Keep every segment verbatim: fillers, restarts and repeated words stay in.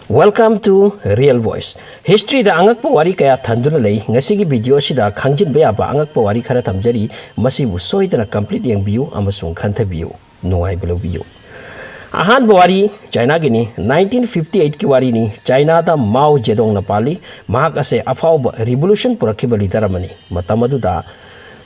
Welcome to Real Voice. Historyꯗ ꯑꯉꯛꯄ ꯋꯥꯔꯤ ꯀꯌꯥ ꯊꯟꯗꯨꯅ ꯂꯩ꯫ ꯉꯁꯤꯒꯤ video ꯑꯁꯤꯗ ꯈꯪꯖꯤꯟꯕ ꯌꯥꯕ ꯑꯉꯛꯄ ꯋꯥꯔꯤ ꯈꯔ ꯊꯝꯖꯔꯤ꯫ ꯃꯁꯤꯕꯨ ꯁꯣꯏꯗꯅ complete ꯌꯦꯡꯕꯤꯌꯨ ꯑꯃꯁꯨꯡ ꯈꯟꯊꯕꯤꯌꯨ꯫ ꯅꯨꯡꯉꯥꯏꯕ ꯂꯧꯕꯤꯌꯨ꯫ ꯑꯍꯥꯟꯕ ꯋꯥꯔꯤ Chinaꯒꯤꯅꯤ꯫ Nineteen fifty eightꯀꯤ ꯋꯥꯔꯤꯅꯤ꯫ Chinaꯗ Mao Zedongꯅ ꯄꯥꯜꯂꯤ꯫ ꯃꯍꯥꯛ ꯑꯁꯦ ꯑꯐꯥꯎꯕ revolution ꯄꯨꯔꯛꯈꯤꯕ leader ꯑꯃꯅꯤ꯫ ꯃꯇꯝ ꯑꯗꯨꯗ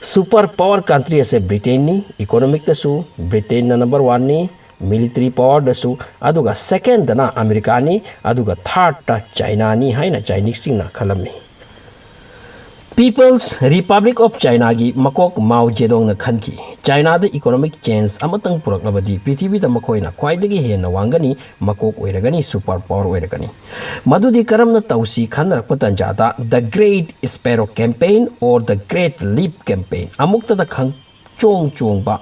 super power country ꯑꯁꯦ Britainꯅꯤ꯫ Economicꯇꯁꯨ Britainꯅ number oneꯅꯤ꯫ Military powerꯗꯁꯨ, ꯑꯗꯨꯒ secondꯗꯅ Americaꯅꯤ, ꯑꯗꯨꯒ thirdꯇ Chinaꯅꯤ ꯍꯥꯏꯅ Chineseꯁꯤꯡꯅ ꯈꯜꯂꯝꯃꯤ꯫ People's Republic of Chinaꯒꯤ ꯃꯀꯣꯛ Mao Zedongꯅ ꯈꯟꯈꯤ, Chinaꯗ economic change ꯑꯃꯇꯪ ꯄꯨꯔꯛꯂꯕꯗꯤ ꯄ꯭ꯔꯤꯊꯤꯕꯤꯗ ꯃꯈꯣꯏꯅ ꯈ꯭ꯋꯥꯏꯗꯒꯤ ꯍꯦꯟꯅ ꯋꯥꯡꯒꯅꯤ, ꯃꯀꯣꯛ ꯑꯣꯏꯔꯒꯅꯤ, super power ꯑꯣꯏꯔꯒꯅꯤ꯫ ꯃꯗꯨꯗꯤ ꯀꯔꯝꯅ ꯇꯧꯁꯤ ꯈꯟꯅꯔꯛꯄ ꯇꯥꯟꯖꯥꯗ The Great Sparrow Campaign or The Great Leap Campaign, ꯑꯃꯨꯛꯇꯗ ꯈꯪ ꯆꯣꯡ ꯆꯣꯡꯕ,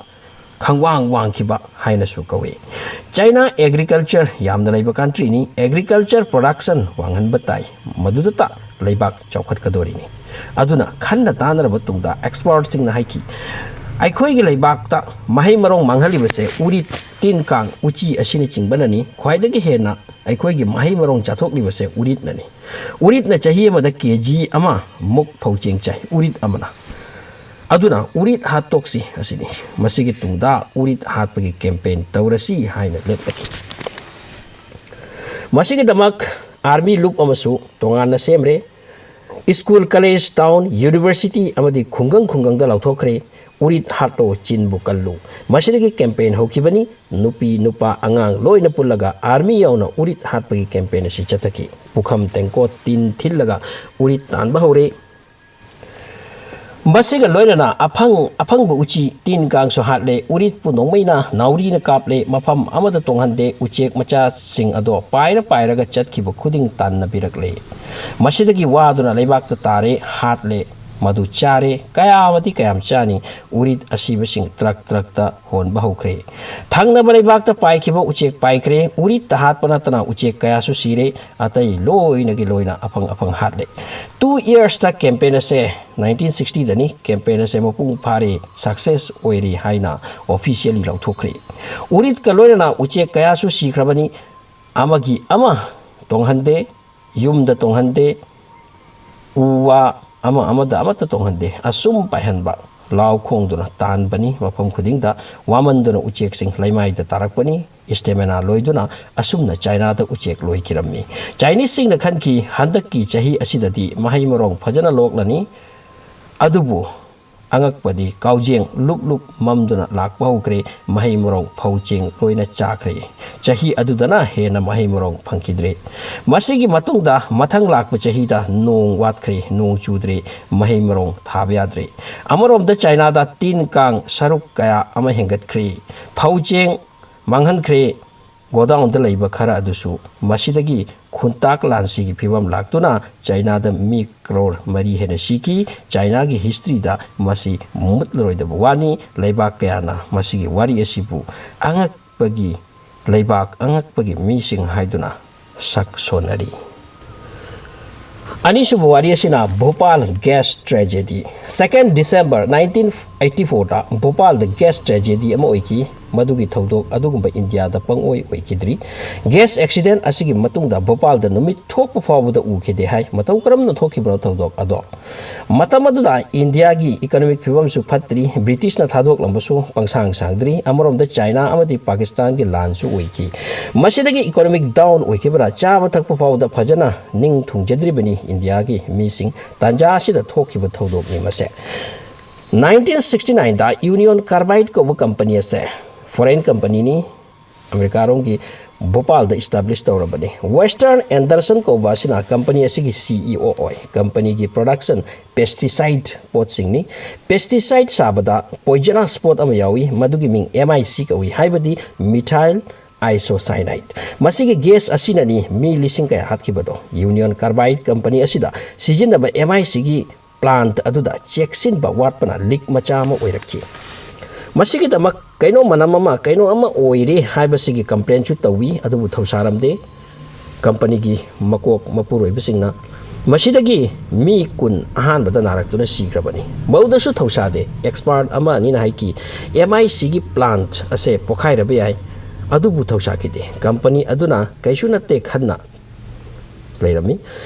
ꯈꯪꯋꯥꯡ ꯋꯥꯡꯈꯤꯕ ꯍꯥꯏꯅꯁꯨ ꯀꯧꯏ꯫ China agriculture ꯌꯥꯝꯅ ꯂꯩꯕ countryꯅꯤ꯫ Agriculture production ꯋꯥꯡꯍꯟꯕ ꯇꯥꯏ, ꯃꯗꯨꯗꯇ ꯂꯩꯕꯥꯛ ꯆꯥꯎꯈꯠꯀꯗꯣꯔꯤꯅꯤ꯫ ꯑꯗꯨꯅ ꯈꯟꯅ ꯇꯥꯟꯅꯔꯕ ꯇꯨꯡꯗ expertꯁꯤꯡꯅ ꯍꯥꯏꯈꯤ, ꯑꯩꯈꯣꯏꯒꯤ ꯂꯩꯕꯥꯛꯇ ꯃꯍꯩ ꯃꯔꯣꯡ ꯃꯥꯡꯍꯜꯂꯤꯕꯁꯦ ꯎꯔꯤꯠ, ꯇꯤꯟ ꯀꯥꯡ, ꯎꯆꯤ ꯑꯁꯤꯅꯆꯤꯡꯕꯅꯅꯤ꯫ ꯈ꯭ꯋꯥꯏꯗꯒꯤ ꯍꯦꯟꯅ ꯑꯩꯈꯣꯏꯒꯤ ꯃꯍꯩ ꯃꯔꯣꯡ ꯆꯥꯊꯣꯛꯂꯤꯕꯁꯦ ꯎꯔꯤꯠꯅꯅꯤ꯫ ꯎꯔꯤꯠꯅ ꯆꯍꯤ ꯑꯃꯗ KG ꯑꯃ ꯃꯨꯛ ꯐꯧ ꯆꯦꯡ ꯆꯥꯏ, ꯎꯔꯤꯠ ꯑꯃꯅ꯫ ꯑꯗꯨꯅ ꯎꯔꯤꯠ ꯍꯥꯠꯇꯣꯛꯁꯤ ꯑꯁꯤꯅꯤ꯫ ꯃꯁꯤꯒꯤ ꯇꯨꯡꯗ ꯎꯔꯤꯠ ꯍꯥꯠꯄꯒꯤ campaign ꯇꯧꯔꯁꯤ ꯍꯥꯏꯅ ꯂꯦꯞꯅꯈꯤ꯫ ꯃꯁꯤꯒꯤꯗꯃꯛ army ꯂꯨꯞ ꯑꯃꯁꯨ ꯇꯣꯉꯥꯟꯅ ꯁꯦꯝꯔꯦ꯫ School, college, town, university ꯑꯃꯗꯤ ꯈꯨꯡꯒꯪ ꯈꯨꯡꯒꯪꯗ ꯂꯥꯎꯊꯣꯛꯈ꯭ꯔꯦ, "ꯎꯔꯤꯠ ꯍꯥꯠꯂꯣ, ꯆꯤꯟꯕꯨ ꯀꯜꯂꯨ"꯫ ꯃꯁꯤꯗꯒꯤ campaign ꯍꯧꯈꯤꯕꯅꯤ꯫ ꯅꯨꯄꯤ, ꯅꯨꯄꯥ, ꯑꯉꯥꯡ ꯂꯣꯏꯅ ꯄꯨꯜꯂꯒ army ꯌꯥꯎꯅ ꯎꯔꯤꯠ ꯍꯥꯠꯄꯒꯤ campaign ꯑꯁꯤ ꯆꯠꯊꯈꯤ꯫ ꯄꯨꯈꯝ, ꯇꯦꯡꯀꯣꯠ, ꯇꯤꯟ ꯊꯤꯜꯂꯒ ꯎꯔꯤꯠ ꯇꯥꯟꯕ ꯍꯧꯔꯦ꯫ ꯃꯁꯤꯒ ꯂꯣꯏꯅꯅ ꯑꯐꯪ ꯑꯐꯪꯕ ꯎꯆꯤ, ꯇꯤꯟ ꯀꯥꯡꯁꯨ ꯍꯥꯠꯂꯦ꯫ ꯎꯔꯤꯠꯄꯨ ꯅꯣꯡꯃꯩꯅ, ꯅꯥꯎꯔꯤꯅ ꯀꯥꯞꯂꯦ꯫ ꯃꯐꯝ ꯑꯃꯗ ꯇꯣꯡꯍꯟꯗꯦ꯫ ꯎꯆꯦꯛ ꯃꯆꯥꯁꯤꯡ ꯑꯗꯣ ꯄꯥꯏꯔ ꯄꯥꯏꯔꯒ ꯆꯠꯈꯤꯕ ꯈꯨꯗꯤꯡ ꯇꯥꯟꯅꯕꯤꯔꯛꯂꯦ꯫ ꯃꯁꯤꯗꯒꯤ ꯋꯥꯗꯨꯅ ꯂꯩꯕꯥꯛꯇ ꯇꯥꯔꯦ, ꯍꯥꯠꯂꯦ꯫ ꯃꯗꯨ ꯆꯥꯔꯦ꯫ ꯀꯌꯥꯃꯗꯤ ꯀꯌꯥꯝ ꯆꯥꯅꯤ? ꯎꯔꯤꯠ ꯑꯁꯤꯕꯁꯤꯡ ꯇ꯭ꯔꯛ ꯇ꯭ꯔꯛꯇ ꯍꯣꯟꯕ ꯍꯧꯈ꯭ꯔꯦ꯫ ꯊꯪꯅꯕ ꯂꯩꯕꯥꯛꯇ ꯄꯥꯏꯈꯤꯕ ꯎꯆꯦꯛ ꯄꯥꯏꯈ꯭ꯔꯦ꯫ ꯎꯔꯤꯠꯇ ꯍꯥꯠꯄ ꯅꯠꯇꯅ ꯎꯆꯦꯛ ꯀꯌꯥꯁꯨ ꯁꯤꯔꯦ꯫ ꯑꯇꯩ ꯂꯣꯏꯅꯒꯤ ꯂꯣꯏꯅ ꯑꯐꯪ ꯑꯐꯪ ꯍꯥꯠꯂꯦ꯫ Two yearsꯇ campaign ꯑꯁꯦ, nineteen sixtyꯗꯅꯤ, campaign ꯑꯁꯦ ꯃꯄꯨꯡ ꯐꯥꯔꯦ, success ꯑꯣꯏꯔꯦ ꯍꯥꯏꯅ officially ꯂꯥꯎꯊꯣꯛꯈ꯭ꯔꯦ꯫ ꯎꯔꯤꯠꯀ ꯂꯣꯏꯅꯅ ꯎꯆꯦꯛ ꯀꯌꯥꯁꯨ ꯁꯤꯈ꯭ꯔꯕꯅꯤ꯫ ꯑꯃꯒꯤ ꯑꯃ ꯇꯣꯡꯍꯟꯗꯦ, ꯌꯨꯝꯗ ꯇꯣꯡꯍꯟꯗꯦ, ꯎ ꯋꯥ ꯑꯃ ꯑꯃꯗ ꯑꯃꯠꯇ ꯇꯣꯡꯍꯟꯗꯦ꯫ ꯑꯁꯨꯝ ꯄꯥꯏꯍꯟꯕ, ꯂꯥꯎ ꯈꯣꯡꯗꯨꯅ ꯇꯥꯟꯕꯅꯤ꯫ ꯃꯐꯝ ꯈꯨꯗꯤꯡꯗ ꯋꯥꯃꯟꯗꯨꯅ ꯎꯆꯦꯛꯁꯤꯡ ꯂꯩꯃꯥꯏꯗ ꯇꯥꯔꯛꯄꯅꯤ꯫ Stamina ꯂꯣꯏꯗꯨꯅ ꯑꯁꯨꯝꯅ ꯆꯥꯏꯅꯥꯗ ꯎꯆꯦꯛ ꯂꯣꯏꯈꯤꯔꯝꯃꯤ꯫ ꯆꯥꯏꯅꯤꯁꯁꯤꯡꯅ ꯈꯟꯈꯤ, ꯍꯟꯗꯛꯀꯤ ꯆꯍꯤ ꯑꯁꯤꯗꯗꯤ ꯃꯍꯩ ꯃꯔꯣꯡ ꯐꯖꯅ ꯂꯣꯛꯂꯅꯤ꯫ ꯑꯗꯨꯕꯨ ꯑꯉꯛꯄꯗꯤ ꯀꯥꯎꯖꯦꯡ ꯂꯨꯞ ꯂꯨꯞ ꯃꯝꯗꯨꯅ ꯂꯥꯛꯄ ꯍꯧꯈ꯭ꯔꯦ꯫ ꯃꯍꯩ ꯃꯔꯣꯡ, ꯐꯧ ꯆꯦꯡ ꯂꯣꯏꯅ ꯆꯥꯈ꯭ꯔꯦ꯫ ꯆꯍꯤ ꯑꯗꯨꯗꯅ ꯍꯦꯟꯅ ꯃꯍꯩ ꯃꯔꯣꯡ ꯐꯪꯈꯤꯗ꯭ꯔꯦ꯫ ꯃꯁꯤꯒꯤ ꯃꯇꯨꯡꯗ ꯃꯊꯪ ꯂꯥꯛꯄ ꯆꯍꯤꯗ ꯅꯣꯡ ꯋꯥꯠꯈ꯭ꯔꯦ, ꯅꯣꯡ ꯆꯨꯗ꯭ꯔꯦ, ꯃꯍꯩ ꯃꯔꯣꯡ ꯊꯥꯕ ꯌꯥꯗ꯭ꯔꯦ꯫ ꯑꯃꯔꯣꯝꯗ ꯆꯥꯏꯅꯥꯗ ꯇꯤꯟ ꯀꯥꯡ ꯁꯔꯨꯛ ꯀꯌꯥ ꯑꯃ ꯍꯦꯟꯒꯠꯈ꯭ꯔꯦ꯫ ꯐꯧ ꯆꯦꯡ ꯃꯥꯡꯍꯟꯈ꯭ꯔꯦ꯫ ꯒꯣꯗꯥꯎꯟꯗ ꯂꯩꯕ ꯈꯔ ꯑꯗꯨꯁꯨ꯫ ꯃꯁꯤꯗꯒꯤ ꯈꯨꯟꯇꯥꯛ ꯂꯥꯟꯁꯤꯒꯤ ꯐꯤꯕꯝ ꯂꯥꯛꯇꯨꯅ ꯆꯥꯏꯅꯥꯗ ꯃꯤ ꯀ꯭ꯔꯣꯔ ꯃꯔꯤ ꯍꯦꯟꯅ ꯁꯤꯈꯤ꯫ ꯆꯥꯏꯅꯥꯒꯤ historyꯗ ꯃꯁꯤ ꯃꯨꯠꯂꯔꯣꯏꯗꯕ ꯋꯥꯅꯤ꯫ ꯂꯩꯕꯥꯛ ꯀꯌꯥꯅ ꯃꯁꯤꯒꯤ ꯋꯥꯔꯤ ꯑꯁꯤꯕꯨ ꯑꯉꯛꯄꯒꯤ ꯂꯩꯕꯥꯛ, ꯑꯉꯛꯄꯒꯤ ꯃꯤꯁꯤꯡ ꯍꯥꯏꯗꯨꯅ ꯁꯛ ꯁꯣꯟꯅꯔꯤ꯫ ꯑꯅꯤꯁꯨꯕ ꯋꯥꯔꯤ ꯑꯁꯤꯅ Bhopal gas tragedy꯫ Second December nineteen eighty fourꯗ ꯚꯣꯄꯥꯜꯗ gas tragedy ꯑꯃ ꯑꯣꯏꯈꯤ꯫ ꯃꯗꯨꯒꯤ ꯊꯧꯗꯣꯛ ꯑꯗꯨꯒꯨꯝꯕ ꯏꯟꯗꯤꯌꯥꯗ ꯄꯪꯑꯣꯏ ꯑꯣꯏꯈꯤꯗ꯭ꯔꯤ꯫ Gas accident ꯑꯁꯤꯒꯤ ꯃꯇꯨꯡꯗ ꯚꯣꯄꯥꯜꯗ ꯅꯨꯃꯤꯠ ꯊꯣꯛꯄ ꯐꯥꯎꯕꯗ ꯎꯈꯤꯗꯦ ꯍꯥꯏ꯫ ꯃꯇꯧ ꯀꯔꯝꯅ ꯊꯣꯛꯈꯤꯕꯅꯣ ꯊꯧꯗꯣꯛ ꯑꯗꯣ? ꯃꯇꯝ ꯑꯗꯨꯗ ꯏꯟꯗꯤꯌꯥꯒꯤ economic ꯐꯤꯕꯝꯁꯨ ꯐꯠꯇ꯭ꯔꯤ, ꯕ꯭ꯔꯤꯇꯤꯁꯅ ꯊꯥꯗꯣꯛꯂꯝꯕꯁꯨ ꯄꯪꯁꯥꯡ ꯁꯥꯡꯗ꯭ꯔꯤ, ꯑꯃꯔꯣꯝꯗ ꯆꯥꯏꯅꯥ ꯑꯃꯗꯤ ꯄꯥꯀꯤꯁꯇꯥꯟꯒꯤ ꯂꯥꯟꯁꯨ ꯑꯣꯏꯈꯤ꯫ ꯃꯁꯤꯗꯒꯤ economic down ꯑꯣꯏꯈꯤꯕꯅ ꯆꯥꯕ ꯊꯛꯄ ꯐꯥꯎꯗ ꯐꯖꯅ ꯅꯤꯡ ꯊꯨꯡꯖꯗ꯭ꯔꯤꯕꯅꯤ ꯏꯟꯗꯤꯌꯥꯒꯤ ꯃꯤꯁꯤꯡ꯫ ꯇꯥꯟꯖꯥ ꯑꯁꯤꯗ ꯊꯣꯛꯈꯤꯕ ꯊꯧꯗꯣꯛꯅꯤ ꯃꯁꯦ꯫ Nineteen sixty nineꯗ Union Carbide ꯀꯧꯕ company ꯑꯁꯦ foreign companyꯅꯤ, ꯑꯃꯦꯔꯤꯀꯥꯔꯣꯝꯒꯤ ꯚꯣꯄꯥꯜꯗ establish ꯇꯧꯔꯕꯅꯤ꯫ Western Anderson ꯀꯧꯕ ꯑꯁꯤꯅ company ꯑꯁꯤꯒꯤ CEO ꯑꯣꯏ꯫ Companyꯒꯤ production pesticide ꯄꯣꯠꯁꯤꯡꯅꯤ꯫ Pesticide ꯁꯥꯕꯗ poisonous ꯄꯣꯠ ꯑꯃ ꯌꯥꯎꯏ, ꯃꯗꯨꯒꯤ ꯃꯤꯡ MIC ꯀꯧꯏ, ꯍꯥꯏꯕꯗꯤ methyl isocyanate꯫ ꯃꯁꯤꯒꯤ gas ꯑꯁꯤꯅꯅꯤ ꯃꯤ ꯂꯤꯁꯤꯡ ꯀꯌꯥ ꯍꯥꯠꯈꯤꯕꯗꯣ꯫ Union Carbide company ꯑꯁꯤꯗ ꯁꯤꯖꯤꯟꯅꯕ MICꯒꯤ plant ꯑꯗꯨꯗ ꯆꯦꯛꯁꯤꯟꯕ ꯋꯥꯠꯄꯅ leak ꯃꯆꯥ ꯑꯃ ꯑꯣꯏꯔꯛꯈꯤ꯫ ꯃꯁꯤꯒꯤꯗꯃꯛ ꯀꯩꯅꯣ ꯃꯅꯝ ꯑꯃ, ꯀꯩꯅꯣ ꯑꯃ ꯑꯣꯏꯔꯦ ꯍꯥꯏꯕꯁꯤꯒꯤ complainꯁꯨ ꯇꯧꯏ, ꯑꯗꯨꯕꯨ ꯊꯧꯁꯥꯔꯝꯗꯦ꯫ Companyꯒꯤ ꯃꯀꯣꯛ ꯃꯄꯨꯔꯣꯏꯕꯁꯤꯡꯅ ꯃꯁꯤꯗꯒꯤ ꯃꯤ ꯀꯨꯟ ꯑꯍꯥꯟꯕꯗ ꯅꯥꯔꯛꯇꯨꯅ ꯁꯤꯈ꯭ꯔꯕꯅꯤ꯫ ꯃꯗꯨꯗꯁꯨ ꯊꯧꯁꯥꯗꯦ꯫ Expert ꯑꯃ ꯑꯅꯤꯅ ꯍꯥꯏꯈꯤ, MICꯒꯤ plant ꯑꯁꯦ ꯄꯣꯈꯥꯏꯔꯕ ꯌꯥꯏ, ꯑꯗꯨꯕꯨ ꯊꯧꯁꯥꯈꯤꯗꯦ꯫ Company ꯑꯗꯨꯅ ꯀꯩꯁꯨ ꯅꯠꯇꯦ ꯈꯟꯅ ꯂꯩꯔꯝꯃꯤ꯫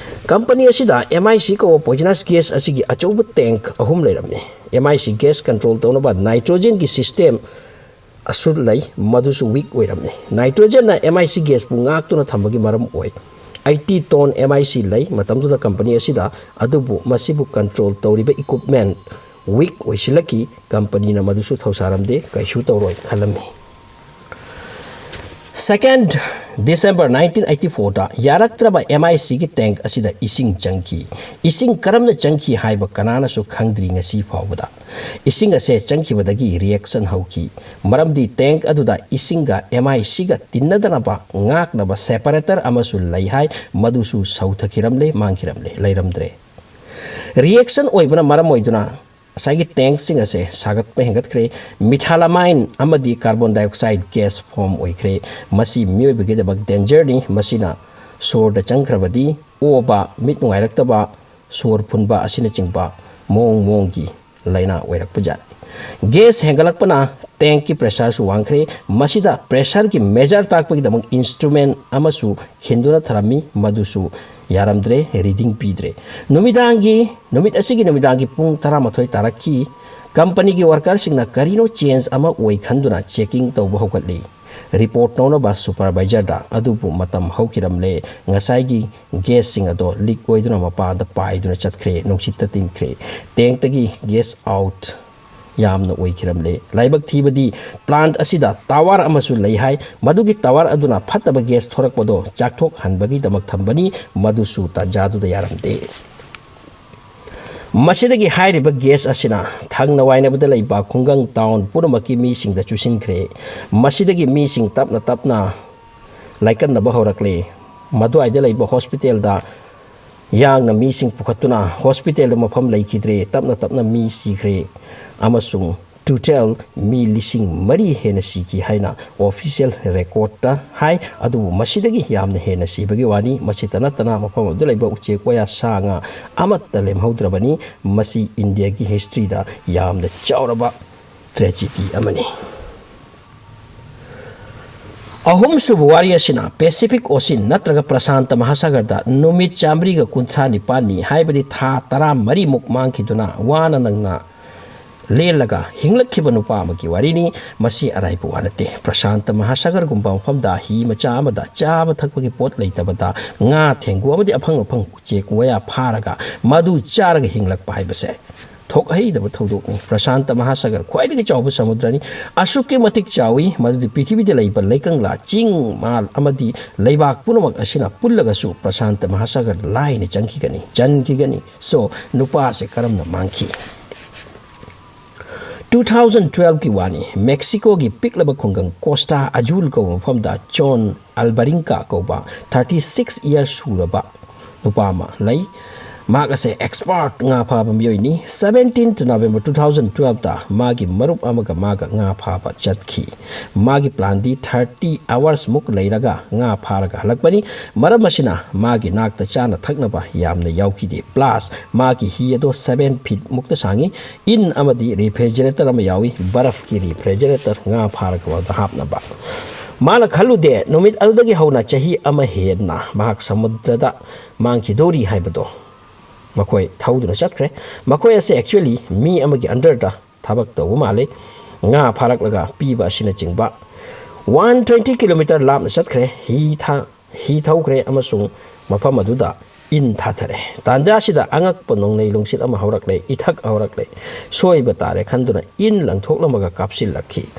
ꯀꯝꯄꯅꯤ ꯑꯁꯤꯗ ꯑꯦꯝ ꯑꯥꯏ ꯁꯤ ꯀꯧꯕ poisonous gas ꯑꯁꯤꯒꯤ ꯑꯆꯧꯕ tank ꯑꯍꯨꯝ ꯂꯩꯔꯝꯃꯤ꯫ M I C gas control ꯇꯧꯅꯕ nitrogenꯒꯤ system ꯑꯁꯨ ꯂꯩ, ꯃꯗꯨꯁꯨ weak ꯑꯣꯏꯔꯝꯃꯤ꯫ Nitrogenꯅ ꯑꯦꯝ ꯑꯥꯏ ꯁꯤ gasꯄꯨ ꯉꯥꯛꯇꯨꯅ ꯊꯝꯕꯒꯤ ꯃꯔꯝ ꯑꯣꯏ꯫ Eighty ton M I C ꯂꯩ ꯃꯇꯝꯗꯨꯗ ꯀꯝꯄꯅꯤ ꯑꯁꯤꯗ, ꯑꯗꯨꯕꯨ ꯃꯁꯤꯕꯨ control ꯇꯧꯔꯤꯕ equipment weak ꯑꯣꯏꯁꯤꯜꯂꯛꯈꯤ꯫ ꯀꯝꯄꯅꯤꯅ ꯃꯗꯨꯁꯨ ꯊꯧꯁꯥꯔꯝꯗꯦ, ꯀꯩꯁꯨ ꯇꯧꯔꯣꯏ ꯈꯜꯂꯝꯃꯤ꯫ Second December nineteen eighty fourꯗ ꯌꯥꯔꯛꯇ꯭ꯔꯕ ꯑꯦꯝ ꯑꯥꯏ ꯁꯤꯒꯤ tank ꯑꯁꯤꯗ ꯏꯁꯤꯡ ꯆꯪꯈꯤ꯫ ꯏꯁꯤꯡ ꯀꯔꯝꯅ ꯆꯪꯈꯤ ꯍꯥꯏꯕ ꯀꯅꯥꯅꯁꯨ ꯈꯪꯗ꯭ꯔꯤ ꯉꯁꯤ ꯐꯥꯎꯕꯗ꯫ ꯏꯁꯤꯡ ꯑꯁꯦ ꯆꯪꯈꯤꯕꯗꯒꯤ reaction ꯍꯧꯈꯤ, ꯃꯔꯝꯗꯤ tank ꯑꯗꯨꯗ ꯏꯁꯤꯡꯒ ꯑꯦꯝ ꯑꯥꯏ ꯁꯤꯒ ꯇꯤꯟꯅꯗꯅꯕ ꯉꯥꯛꯅꯕ separator ꯑꯃꯁꯨ ꯂꯩ ꯍꯥꯏ, ꯃꯗꯨꯁꯨ ꯁꯧꯊꯈꯤꯔꯝꯂꯦ, ꯃꯥꯡꯈꯤꯔꯝꯂꯦ, ꯂꯩꯔꯝꯗ꯭ꯔꯦ꯫ Reaction ꯑꯣꯏꯕꯅ ꯃꯔꯝ ꯑꯣꯏꯗꯨꯅ ꯉꯁꯥꯏꯒꯤ tankꯁꯤꯡ ꯑꯁꯦ ꯁꯥꯒꯠꯄ ꯍꯦꯟꯒꯠꯈ꯭ꯔꯦ꯫ Methylamine ꯑꯃꯗꯤ carbon dioxide gas form ꯑꯣꯏꯈ꯭ꯔꯦ꯫ ꯃꯁꯤ ꯃꯤꯑꯣꯏꯕꯒꯤꯗꯃꯛ dangerꯅꯤ꯫ ꯃꯁꯤꯅ ꯁꯣꯔꯗ ꯆꯪꯈ꯭ꯔꯕꯗꯤ ꯑꯣꯕ, ꯃꯤꯠ ꯅꯨꯡꯉꯥꯏꯔꯛꯇꯕ, ꯁꯣꯔ ꯐꯨꯟꯕ ꯑꯁꯤꯅꯆꯤꯡꯕ ꯃꯑꯣꯡ ꯃꯑꯣꯡꯒꯤ ꯂꯥꯏꯅꯥ ꯑꯣꯏꯔꯛꯄ ꯌꯥꯏ꯫ Gas ꯍꯦꯟꯒꯠꯂꯛꯄꯅ tankꯀꯤ pressureꯁꯨ ꯋꯥꯡꯈ꯭ꯔꯦ꯫ ꯃꯁꯤꯗ pressureꯒꯤ measure ꯇꯥꯛꯄꯒꯤꯗꯃꯛ instrument ꯑꯃꯁꯨ ꯈꯤꯟꯗꯨꯅ ꯊꯔꯝꯃꯤ, ꯃꯗꯨꯁꯨ ꯌꯥꯔꯝꯗ꯭ꯔꯦ, reading ꯄꯤꯗ꯭ꯔꯦ꯫ ꯅꯨꯃꯤꯗꯥꯡꯒꯤ, ꯅꯨꯃꯤꯠ ꯑꯁꯤꯒꯤ ꯅꯨꯃꯤꯗꯥꯡꯒꯤ ꯄꯨꯡ ꯇꯔꯥꯃꯥꯊꯣꯏ ꯇꯥꯔꯛꯈꯤ꯫ ꯀꯝꯄꯅꯤꯒꯤ workerꯁꯤꯡꯅ ꯀꯔꯤꯅꯣ change ꯑꯃ ꯑꯣꯏ ꯈꯟꯗꯨꯅ checking ꯇꯧꯕ ꯍꯧꯒꯠꯂꯤ꯫ Report ꯇꯧꯅꯕ supervisorꯗ, ꯑꯗꯨꯕꯨ ꯃꯇꯝ ꯍꯧꯈꯤꯔꯝꯂꯦ꯫ ꯉꯁꯥꯏꯒꯤ gasꯁꯤꯡ ꯑꯗꯣ leak ꯑꯣꯏꯗꯨꯅ ꯃꯄꯥꯟꯗ ꯄꯥꯏꯗꯨꯅ ꯆꯠꯈ꯭ꯔꯦ, ꯅꯨꯡꯁꯤꯠꯇ ꯇꯤꯟꯈ꯭ꯔꯦ꯫ Tankꯇꯒꯤ gas out ꯌꯥꯝꯅ ꯑꯣꯏꯈꯤꯔꯝꯂꯦ꯫ ꯂꯥꯏꯕꯛ ꯊꯤꯕꯗꯤ plant ꯑꯁꯤꯗ tower ꯑꯃꯁꯨ ꯂꯩ ꯍꯥꯏ꯫ ꯃꯗꯨꯒꯤ tower ꯑꯗꯨꯅ ꯐꯠꯇꯕ gas ꯊꯣꯔꯛꯄꯗꯣ ꯆꯥꯛꯊꯣꯛꯍꯟꯕꯒꯤꯗꯃꯛ ꯊꯝꯕꯅꯤ, ꯃꯗꯨꯁꯨ ꯇꯥꯟꯖꯥꯗꯨꯗ ꯌꯥꯔꯝꯗꯦ꯫ ꯃꯁꯤꯗꯒꯤ ꯍꯥꯏꯔꯤꯕ gas ꯑꯁꯤꯅ ꯊꯪꯅ ꯋꯥꯏꯅꯕꯗ ꯂꯩꯕ ꯈꯨꯡꯒꯪ town ꯄꯨꯝꯅꯃꯛꯀꯤ ꯃꯤꯁꯤꯡꯗ ꯆꯨꯁꯤꯟꯈ꯭ꯔꯦ꯫ ꯃꯁꯤꯗꯒꯤ ꯃꯤꯁꯤꯡ ꯇꯞꯅ ꯇꯞꯅ ꯂꯥꯏꯀꯠꯅꯕ ꯍꯧꯔꯛꯂꯦ꯫ ꯃꯗꯨꯋꯥꯏꯗ ꯂꯩꯕ hospitalꯗ ꯌꯥꯡꯅ ꯃꯤꯁꯤꯡ ꯄꯨꯈꯠꯇꯨꯅ hospitalꯗ ꯃꯐꯝ ꯂꯩꯈꯤꯗ꯭ꯔꯦ꯫ ꯇꯞꯅ ꯇꯞꯅ ꯃꯤ ꯁꯤꯈ꯭ꯔꯦ ꯑꯃꯁꯨꯡ total ꯃꯤ ꯂꯤꯁꯤꯡ ꯃꯔꯤ ꯍꯦꯟꯅ ꯁꯤꯈꯤ ꯍꯥꯏꯅ official recordꯇ ꯍꯥꯏ꯫ ꯑꯗꯨꯕꯨ ꯃꯁꯤꯗꯒꯤ ꯌꯥꯝꯅ ꯍꯦꯟꯅ ꯁꯤꯕꯒꯤ ꯋꯥꯅꯤ꯫ ꯃꯁꯤꯇ ꯅꯠꯇꯅ ꯃꯐꯝ ꯑꯗꯨꯗ ꯂꯩꯕ ꯎꯆꯦꯛ ꯋꯥꯌꯥ, ꯁꯥ ꯉꯥ ꯑꯃꯠꯇ ꯂꯦꯝꯍꯧꯗ꯭ꯔꯕꯅꯤ꯫ ꯃꯁꯤ ꯏꯟꯗꯤꯌꯥꯒꯤ historyꯗ ꯌꯥꯝꯅ ꯆꯥꯎꯔꯕ tragedy ꯑꯃꯅꯤ꯫ ꯑꯍꯨꯝꯁꯨꯕ ꯋꯥꯔꯤ ꯑꯁꯤꯅ ꯄꯦꯁꯤꯐꯤꯛ ꯑꯣꯁꯤꯟ ꯅꯠꯇ꯭ꯔꯒ ꯄ꯭ꯔꯁꯥꯟꯇ ꯃꯍꯥꯁꯥꯒꯔꯗ ꯅꯨꯃꯤꯠ ꯆꯥꯃꯔꯤꯒ ꯀꯨꯟꯊ꯭ꯔꯥ ꯅꯤꯄꯥꯜꯅꯤ, ꯍꯥꯏꯕꯗꯤ ꯊꯥ ꯇꯔꯥꯃꯔꯤꯃꯨꯛ ꯃꯥꯡꯈꯤꯗꯨꯅ ꯋꯥꯅ ꯅꯪꯅ ꯂꯦꯜꯂꯒ ꯍꯤꯡꯂꯛꯈꯤꯕ ꯅꯨꯄꯥ ꯑꯃꯒꯤ ꯋꯥꯔꯤꯅꯤ꯫ ꯃꯁꯤ ꯑꯔꯥꯏꯕ ꯋꯥ ꯅꯠꯇꯦ꯫ ꯄ꯭ꯔꯁꯥꯟꯇ ꯃꯍꯥꯁꯥꯒꯔꯒꯨꯝꯕ ꯃꯐꯝꯗ ꯍꯤ ꯃꯆꯥ ꯑꯃꯗ ꯆꯥꯕ ꯊꯛꯄꯒꯤ ꯄꯣꯠ ꯂꯩꯇꯕꯗ ꯉꯥ ꯊꯦꯡꯒꯨ ꯑꯃꯗꯤ ꯑꯐꯪ ꯑꯐꯪ ꯎꯆꯦꯛ ꯋꯥꯌꯥ ꯐꯥꯔꯒ ꯃꯗꯨ ꯆꯥꯔꯒ ꯍꯤꯡꯂꯛꯄ ꯍꯥꯏꯕꯁꯦ ꯊꯣꯛꯍꯩꯗꯕ ꯊꯧꯗꯣꯛꯅꯤ꯫ ꯄ꯭ꯔꯁꯥꯟꯇ ꯃꯍꯥꯁꯥꯒꯔ ꯈ꯭ꯋꯥꯏꯗꯒꯤ ꯆꯥꯎꯕ ꯁꯃꯨꯗ꯭ꯔꯅꯤ꯫ ꯑꯁꯨꯛꯀꯤ ꯃꯇꯤꯛ ꯆꯥꯎꯏ, ꯃꯗꯨꯗꯤ ꯄ꯭ꯔꯤꯊꯤꯕꯤꯗ ꯂꯩꯕ ꯂꯩꯀꯪꯂꯥ, ꯆꯤꯡ, ꯃꯥꯜ ꯑꯃꯗꯤ ꯂꯩꯕꯥꯛ ꯄꯨꯝꯅꯃꯛ ꯑꯁꯤꯅ ꯄꯨꯜꯂꯒꯁꯨ ꯄ꯭ꯔꯁꯥꯟꯇ ꯃꯍꯥꯁꯥꯒꯔ ꯂꯥꯏꯅ ꯆꯪꯈꯤꯒꯅꯤ, ꯆꯟꯈꯤꯒꯅꯤ꯫ So, ꯅꯨꯄꯥ ꯑꯁꯦ ꯀꯔꯝꯅ ꯃꯥꯡꯈꯤ? Two thousand twelve ꯀꯤ ꯋꯥꯅꯤ꯫ ꯃꯦꯛꯁꯤꯀꯣꯒꯤ ꯄꯤꯛꯂꯕ ꯈꯨꯡꯒꯪ ꯀꯣꯁꯇꯥ ꯑꯖꯨꯜ ꯀꯧꯕ ꯃꯐꯝꯗ ꯖꯣꯟ ꯑꯜꯕꯥꯔꯤꯡꯀꯥ ꯀꯧꯕ thirty six year ꯁꯨꯔꯕ ꯅꯨꯄꯥ ꯑꯃ ꯂꯩ꯫ ꯃꯍꯥꯛ ꯑꯁꯦ expert ꯉꯥ ꯐꯥꯕ ꯃꯤꯑꯣꯏꯅꯤ꯫ Seventeenth November two thousand twelve ꯇ ꯃꯥꯒꯤ ꯃꯔꯨꯞ ꯑꯃꯒ ꯃꯥꯒ ꯉꯥ ꯐꯥꯕ ꯆꯠꯈꯤ꯫ ꯃꯥꯒꯤ plan ꯗꯤ thirty hours ꯃꯨꯛ ꯂꯩꯔꯒ ꯉꯥ ꯐꯥꯔꯒ ꯍꯜꯂꯛꯄꯅꯤ꯫ ꯃꯔꯝ ꯑꯁꯤꯅ ꯃꯥꯒꯤ ꯅꯥꯛꯇ ꯆꯥꯅ ꯊꯛꯅꯕ ꯌꯥꯝꯅ ꯌꯥꯎꯈꯤꯗꯦ꯫ Plus ꯃꯥꯒꯤ ꯍꯤ ꯑꯗꯣ seven feet ꯃꯨꯛꯇ ꯁꯥꯡꯉꯤ꯫ ꯏꯟ ꯑꯃꯗꯤ refrigerator ꯑꯃ ꯌꯥꯎꯏ, ꯕꯔꯐꯀꯤ refrigerator, ꯉꯥ ꯐꯥꯔꯒ ꯃꯗꯨꯗ ꯍꯥꯞꯅꯕ꯫ ꯃꯥꯅ ꯈꯜꯂꯨꯗꯦ, ꯅꯨꯃꯤꯠ ꯑꯗꯨꯗꯒꯤ ꯍꯧꯅ ꯆꯍꯤ ꯑꯃ ꯍꯦꯟꯅ ꯃꯍꯥꯛ ꯁꯃꯨꯗ꯭ꯔꯗ ꯃꯥꯡꯈꯤꯗꯧꯔꯤ ꯍꯥꯏꯕꯗꯣ꯫ ꯃꯈꯣꯏ ꯊꯧꯗꯨꯅ ꯆꯠꯈ꯭ꯔꯦ꯫ ꯃꯈꯣꯏ ꯑꯁꯦ actually ꯃꯤ ꯑꯃꯒꯤ under ꯗ ꯊꯕꯛ ꯇꯧꯕ ꯃꯥꯜꯂꯤ꯫ ꯉꯥ ꯐꯥꯔꯛꯂꯒ ꯄꯤꯕ ꯑꯁꯤꯅꯆꯤꯡꯕ꯫ One twenty kilometer ꯂꯥꯞꯅ ꯆꯠꯈ꯭ꯔꯦ꯫ ꯍꯤ ꯊꯥ-, ꯍꯤ ꯊꯧꯈ꯭ꯔꯦ ꯑꯃꯁꯨꯡ ꯃꯐꯝ ꯑꯗꯨꯗ ꯏꯟ ꯊꯥꯊꯔꯦ꯫ ꯇꯥꯟꯖꯥ ꯑꯁꯤꯗ ꯑꯉꯛꯄ ꯅꯣꯡꯂꯩ ꯅꯨꯡꯁꯤꯠ ꯑꯃ ꯍꯧꯔꯛꯂꯦ, ꯏꯊꯛ ꯍꯧꯔꯛꯂꯦ꯫ ꯁꯣꯏꯕ ꯇꯥꯔꯦ ꯈꯟꯗꯨꯅ ꯏꯟ ꯂꯪꯊꯣꯛꯂꯝꯃꯒ ꯀꯥꯞꯁꯤꯜꯂꯛꯈꯤ꯫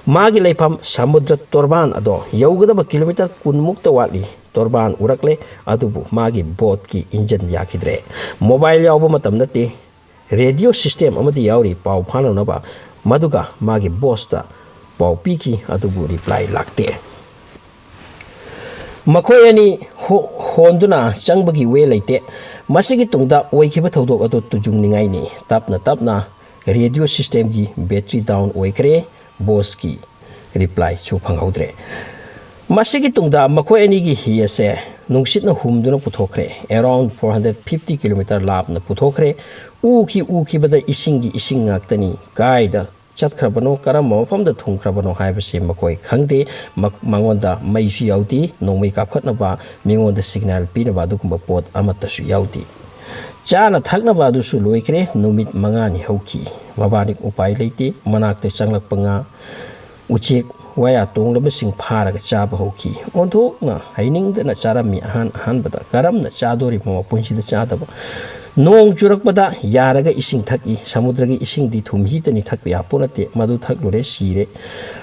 ꯃꯥꯒꯤ ꯂꯩꯐꯝ ꯁꯃꯨꯗ꯭ꯔ ꯇꯣꯔꯕꯥꯟ ꯑꯗꯣ ꯌꯧꯒꯗꯕ kilometer ꯀꯨꯟ ꯃꯨꯛꯇ ꯋꯥꯠꯂꯤ꯫ ꯇꯣꯔꯕꯥꯟ ꯎꯔꯛꯂꯦ, ꯑꯗꯨꯕꯨ ꯃꯥꯒꯤ boat ꯀꯤ engine ꯌꯥꯈꯤꯗ꯭ꯔꯦ꯫ Mobile ꯌꯥꯎꯕ ꯃꯇꯝ ꯅꯠꯇꯦ꯫ Radio system ꯑꯃꯗꯤ ꯌꯥꯎꯔꯤ ꯄꯥꯎ ꯐꯥꯎꯅꯅꯕ꯫ ꯃꯗꯨꯒ ꯃꯥꯒꯤ boss ꯇ ꯄꯥꯎ ꯄꯤꯈꯤ, ꯑꯗꯨꯕꯨ reply ꯂꯥꯛꯇꯦ꯫ ꯃꯈꯣꯏ ꯑꯅꯤ ꯍꯣ-, ꯍꯣꯟꯗꯨꯅ ꯆꯪꯕꯒꯤ way ꯂꯩꯇꯦ꯫ ꯃꯁꯤꯒꯤ ꯇꯨꯡꯗ ꯑꯣꯏꯈꯤꯕ ꯊꯧꯗꯣꯛ ꯑꯗꯨ ꯇꯨꯖꯨꯡꯅꯤꯡꯉꯥꯏꯅꯤ꯫ ꯇꯞꯅ ꯇꯞꯅ radio system ꯒꯤ battery down ꯑꯣꯏꯈ꯭ꯔꯦ꯫ Boss ꯀꯤ reply ꯁꯨ ꯐꯪꯍꯧꯗ꯭ꯔꯦ꯫ ꯃꯁꯤꯒꯤ ꯇꯨꯡꯗ ꯃꯈꯣꯏ ꯑꯅꯤꯒꯤ ꯍꯤ ꯑꯁꯦ ꯅꯨꯡꯁꯤꯠꯅ ꯍꯨꯝꯗꯨꯅ ꯄꯨꯊꯣꯛꯈ꯭ꯔꯦ꯫ Around four hundred fifty kilometer ꯂꯥꯞꯅ ꯄꯨꯊꯣꯛꯈ꯭ꯔꯦ꯫ ꯎꯈꯤ ꯎꯈꯤꯕꯗ ꯏꯁꯤꯡꯒꯤ ꯏꯁꯤꯡ ꯉꯥꯛꯇꯅꯤ꯫ ꯀꯥꯏꯗ ꯆꯠꯈ꯭ꯔꯕꯅꯣ, ꯀꯔꯝꯕ ꯃꯐꯝꯗ ꯊꯨꯡꯈ꯭ꯔꯕꯅꯣ ꯍꯥꯏꯕꯁꯤ ꯃꯈꯣꯏ ꯈꯪꯗꯦ꯫ ꯃ-, ꯃꯉꯣꯟꯗ ꯃꯩꯁꯨ ꯌꯥꯎꯗꯦ, ꯅꯣꯡꯃꯩ ꯀꯥꯞꯈꯠꯅꯕ, ꯃꯤꯉꯣꯟꯗ ꯁꯤꯒꯅꯦꯜ ꯄꯤꯅꯕ ꯑꯗꯨꯒꯨꯝꯕ ꯄꯣꯠ ꯑꯃꯠꯇꯁꯨ ꯌꯥꯎꯗꯦ꯫ ꯆꯥꯅ ꯊꯛꯅꯕ ꯑꯗꯨꯁꯨ ꯂꯣꯏꯈ꯭ꯔꯦ꯫ ꯅꯨꯃꯤꯠ ꯃꯉꯥꯅꯤ ꯍꯧꯈꯤ꯫ ꯃꯕꯥꯅꯤ ꯎꯄꯥꯏ ꯂꯩꯇꯦ꯫ ꯃꯅꯥꯛꯇ ꯆꯪꯂꯛꯄ ꯉꯥ, ꯎꯆꯦꯛ, ꯋꯥꯌꯥ ꯇꯣꯡꯂꯕꯁꯤꯡ ꯐꯥꯔꯒ ꯆꯥꯕ ꯍꯧꯈꯤ꯫ ꯑꯣꯟꯊꯣꯛꯅ ꯍꯩꯅꯤꯡꯗꯅ ꯆꯥꯔꯝꯃꯤ꯫ ꯑꯍꯥꯟ ꯑꯍꯥꯟꯕꯗ ꯀꯔꯝꯅ ꯆꯥꯗꯣꯔꯤꯕꯅꯣ ꯃꯄꯨꯟꯁꯤꯗ ꯆꯥꯗꯕ? ꯅꯣꯡ ꯆꯨꯔꯛꯄꯗ ꯌꯥꯔꯒ ꯏꯁꯤꯡ ꯊꯛꯏ꯫ ꯁꯃꯨꯗ꯭ꯔꯒꯤ ꯏꯁꯤꯡꯗꯤ ꯊꯨꯝ ꯍꯤꯗꯅꯤ ꯊꯛꯄ ꯌꯥꯄꯣꯠ ꯅꯠꯇꯦ꯫ ꯃꯗꯨ ꯊꯛꯂꯨꯔꯦ, ꯁꯤꯔꯦ꯫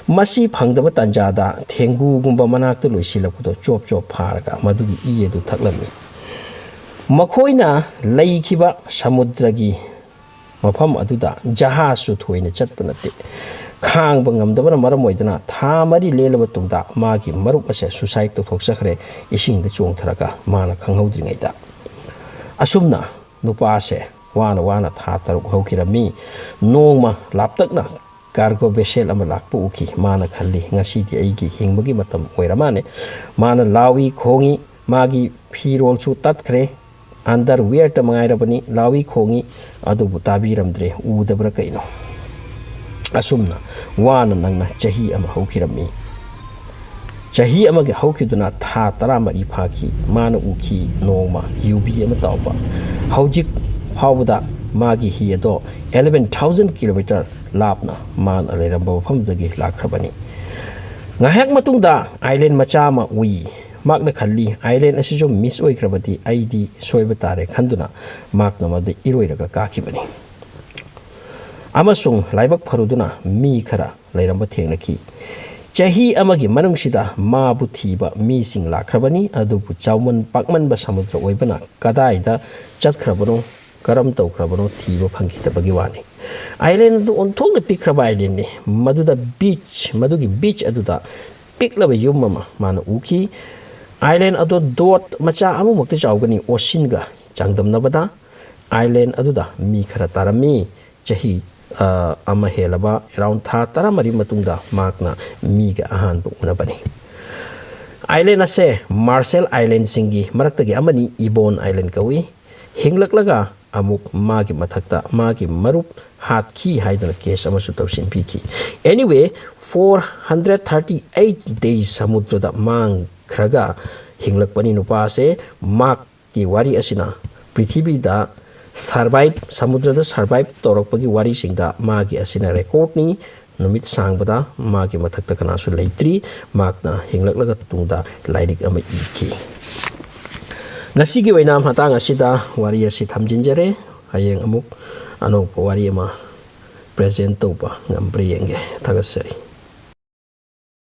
ꯃꯁꯤ ꯐꯪꯗꯕ ꯇꯥꯟꯖꯥꯗ ꯊꯦꯡꯒꯨꯒꯨꯝꯕ ꯃꯅꯥꯛꯇ ꯂꯣꯏꯁꯤꯜꯂꯛꯄꯗꯣ ꯆꯣꯞ ꯆꯣꯞ ꯐꯥꯔꯒ ꯃꯗꯨꯒꯤ ꯏ ꯑꯗꯨ ꯊꯛꯂꯝꯃꯤ꯫ ꯃꯈꯣꯏꯅ ꯂꯩꯈꯤꯕ ꯁꯃꯨꯗ꯭ꯔꯒꯤ ꯃꯐꯝ ꯑꯗꯨꯗ ꯖꯍꯥꯖꯁꯨ ꯊꯣꯏꯅ ꯆꯠꯄ ꯅꯠꯇꯦ꯫ ꯈꯥꯡꯕ ꯉꯝꯗꯕꯅ ꯃꯔꯝ ꯑꯣꯏꯗꯨꯅ ꯊꯥ ꯃꯔꯤ ꯂꯦꯜꯂꯕ ꯇꯨꯡꯗ ꯃꯥꯒꯤ ꯃꯔꯨꯞ ꯑꯁꯦ ꯁꯨꯁꯥꯏꯗ ꯇꯧꯊꯣꯛꯆꯈ꯭ꯔꯦ, ꯏꯁꯤꯡꯗ ꯆꯣꯡꯊꯔꯒ ꯃꯥꯅ ꯈꯪꯍꯧꯗ꯭ꯔꯤꯉꯩꯗ꯫ ꯑꯁꯨꯝꯅ ꯅꯨꯄꯥꯁꯦ ꯋꯥꯅ ꯋꯥꯅ ꯊꯥ ꯇꯔꯨꯛ ꯍꯧꯈꯤꯔꯝꯃꯤ꯫ ꯅꯣꯡꯃ ꯂꯥꯞꯇꯛꯅ ꯀꯥꯔꯒꯣ ꯚꯦꯁꯦꯜ ꯑꯃ ꯂꯥꯛꯄ ꯎꯈꯤ꯫ ꯃꯥꯅ ꯈꯜꯂꯤ, "ꯉꯁꯤꯗꯤ ꯑꯩꯒꯤ ꯍꯤꯡꯕꯒꯤ ꯃꯇꯝ ꯑꯣꯏꯔ ꯃꯥꯜꯂꯦ"꯫ ꯃꯥꯅ ꯂꯥꯎꯏ ꯈꯣꯡꯏ, ꯃꯥꯒꯤ ꯐꯤꯔꯣꯜꯁꯨ ꯇꯠꯈ꯭ꯔꯦ, ꯑꯟꯗꯔꯋꯦꯌꯔꯇ ꯃꯉꯥꯏꯔꯕꯅꯤ꯫ ꯂꯥꯎꯏ ꯈꯣꯡꯏ, ꯑꯗꯨꯕꯨ ꯇꯥꯕꯤꯔꯝꯗ꯭ꯔꯦ, ꯎꯗꯕ꯭ꯔꯥ ꯀꯩꯅꯣ? ꯑꯁꯨꯝꯅ ꯋꯥꯅ ꯅꯪꯅ ꯆꯍꯤ ꯑꯃ ꯍꯧꯈꯤꯔꯝꯃꯤ꯫ ꯆꯍꯤ ꯑꯃꯒꯤ ꯍꯧꯈꯤꯗꯨꯅ ꯊꯥ ꯇꯔꯥꯃꯔꯤ ꯐꯥꯈꯤ꯫ ꯃꯥꯅ ꯎꯈꯤ ꯅꯣꯡꯃ ꯌꯨꯕꯤ ꯑꯃ ꯇꯥꯎꯕ꯫ ꯍꯧꯖꯤꯛ ꯐꯥꯎꯕꯗ ꯃꯥꯒꯤ ꯍꯤ ꯑꯗꯣ eleven thousand kilometer ꯂꯥꯞꯅ ꯃꯥꯅ ꯂꯩꯔꯝꯕ ꯃꯐꯝꯗꯒꯤ ꯂꯥꯛꯈ꯭ꯔꯕꯅꯤ꯫ ꯉꯥꯏꯍꯥꯛ ꯃꯇꯨꯡꯗ ꯑꯥꯏꯂꯦꯟ ꯃꯆꯥ ꯑꯃ ꯎꯏ꯫ ꯃꯍꯥꯛꯅ ꯈꯜꯂꯤ, "ꯑꯥꯏꯂꯦꯟ ꯑꯁꯤꯁꯨ ꯃꯤꯁ ꯑꯣꯏꯈ꯭ꯔꯕꯗꯤ ꯑꯩꯗꯤ ꯁꯣꯏꯕ ꯇꯥꯔꯦ" ꯈꯟꯗꯨꯅ ꯃꯍꯥꯛꯅ ꯃꯗꯨ ꯏꯔꯣꯏꯔꯒ ꯀꯥꯈꯤꯕꯅꯤ꯫ ꯑꯃꯁꯨꯡ ꯂꯥꯏꯕꯛ ꯐꯔꯨꯗꯨꯅ ꯃꯤ ꯈꯔ ꯂꯩꯔꯝꯕ ꯊꯦꯡꯅꯈꯤ꯫ ꯆꯍꯤ ꯑꯃꯒꯤ ꯃꯅꯨꯡꯁꯤꯗ ꯃꯥꯕꯨ ꯊꯤꯕ ꯃꯤꯁꯤꯡ ꯂꯥꯛꯈ꯭ꯔꯕꯅꯤ, ꯑꯗꯨꯕꯨ ꯆꯥꯎꯃꯟ ꯄꯥꯛꯃꯟꯕ ꯁꯃꯨꯗ꯭ꯔ ꯑꯣꯏꯕꯅ ꯀꯗꯥꯏꯗ ꯆꯠꯈ꯭ꯔꯕꯅꯣ, ꯀꯔꯝ ꯇꯧꯈ꯭ꯔꯕꯅꯣ ꯊꯤꯕ ꯐꯪꯈꯤꯗꯕꯒꯤ ꯋꯥꯅꯤ꯫ ꯑꯥꯏꯂꯦꯟ ꯑꯗꯨ ꯑꯣꯟꯊꯣꯛꯅ ꯄꯤꯛꯈ꯭ꯔꯕ ꯑꯥꯏꯂꯦꯟꯅꯤ꯫ ꯃꯗꯨꯗ ꯕꯤꯆ, ꯃꯗꯨꯒꯤ ꯕꯤꯆ ꯑꯗꯨꯗ ꯄꯤꯛꯂꯕ ꯌꯨꯝ ꯑꯃ ꯃꯥꯅ ꯎꯈꯤ꯫ ꯑꯥꯏꯂꯦꯟ ꯑꯗꯨ ꯗꯣꯠ ꯃꯆꯥ ꯑꯃꯃꯨꯛꯇ ꯆꯥꯎꯒꯅꯤ꯫ ꯑꯣꯁꯤꯟꯒ ꯆꯥꯡꯗꯝꯅꯕꯗ ꯑꯥꯏꯂꯦꯟ ꯑꯗꯨꯗ ꯃꯤ ꯈꯔ ꯇꯥꯔꯝꯃꯤ꯫ ꯆꯍꯤ, ꯑ, ꯑꯃ ꯍꯦꯜꯂꯕ, around ꯊꯥ ꯇꯔꯥꯃꯔꯤ ꯃꯇꯨꯡꯗ ꯃꯍꯥꯛꯅ ꯃꯤꯒ ꯑꯍꯥꯟꯕ ꯎꯅꯕꯅꯤ꯫ ꯑꯥꯏꯂꯦꯟ ꯑꯁꯦ ꯃꯥꯔꯁꯦꯜ ꯑꯥꯏꯂꯦꯟꯁꯤꯡꯒꯤ ꯃꯔꯛꯇꯒꯤ ꯑꯃꯅꯤ, ꯏꯕꯣꯟ ꯑꯥꯏꯂꯦꯟ ꯀꯧꯏ꯫ ꯍꯤꯡꯂꯛꯂꯒ ꯑꯃꯨꯛ ꯃꯥꯒꯤ ꯃꯊꯛꯇ ꯃꯥꯒꯤ ꯃꯔꯨꯞ ꯍꯥꯠꯈꯤ ꯍꯥꯏꯗꯨꯅ ꯀꯦꯁ ꯑꯃꯁꯨ ꯇꯧꯁꯤꯟꯕꯤꯈꯤ꯫ Anyway, four hundred thirty eight days ꯁꯃꯨꯗ꯭ꯔꯗ ꯃꯥꯡꯈ꯭ꯔꯒ ꯍꯤꯡꯂꯛꯄꯅꯤ ꯅꯨꯄꯥꯁꯦ꯫ ꯃꯥꯔꯛꯀꯤ ꯋꯥꯔꯤ ꯑꯁꯤꯅ ꯄ꯭ꯔꯤꯊꯤꯕꯤꯗ ꯁꯔꯚꯥꯏꯚ, ꯁꯃꯨꯗ꯭ꯔꯗ ꯁꯔꯚꯥꯏꯚ ꯇꯧꯔꯛꯄꯒꯤ ꯋꯥꯔꯤꯁꯤꯡꯗ ꯃꯥꯒꯤ ꯑꯁꯤꯅ ꯔꯦꯀꯣꯔꯠꯅꯤ꯫ ꯅꯨꯃꯤꯠ ꯁꯥꯡꯕꯗ ꯃꯥꯒꯤ ꯃꯊꯛꯇ ꯀꯅꯥꯁꯨ ꯂꯩꯇ꯭ꯔꯤ꯫ ꯃꯥꯔꯛꯅ ꯍꯤꯡꯂꯛꯂꯒ ꯇꯨꯡꯗ ꯂꯥꯏꯔꯤꯛ ꯑꯃ ꯏꯈꯤ꯫ ꯉꯁꯤꯒꯤ ꯑꯣꯏꯅ ꯃꯇꯥꯡ ꯑꯁꯤꯗ ꯋꯥꯔꯤ ꯑꯁꯤ ꯊꯝꯖꯤꯟꯖꯔꯦ꯫ ꯍꯌꯦꯡ ꯑꯃꯨꯛ ꯑꯅꯧꯕ ꯋꯥꯔꯤ ꯑꯃ ꯄ꯭ꯔꯦꯖꯦꯟ ꯇꯧꯕ ꯉꯝꯕ꯭ꯔꯥ ꯌꯦꯡꯒꯦ꯫ ꯊꯥꯒꯠꯆꯔꯤ꯫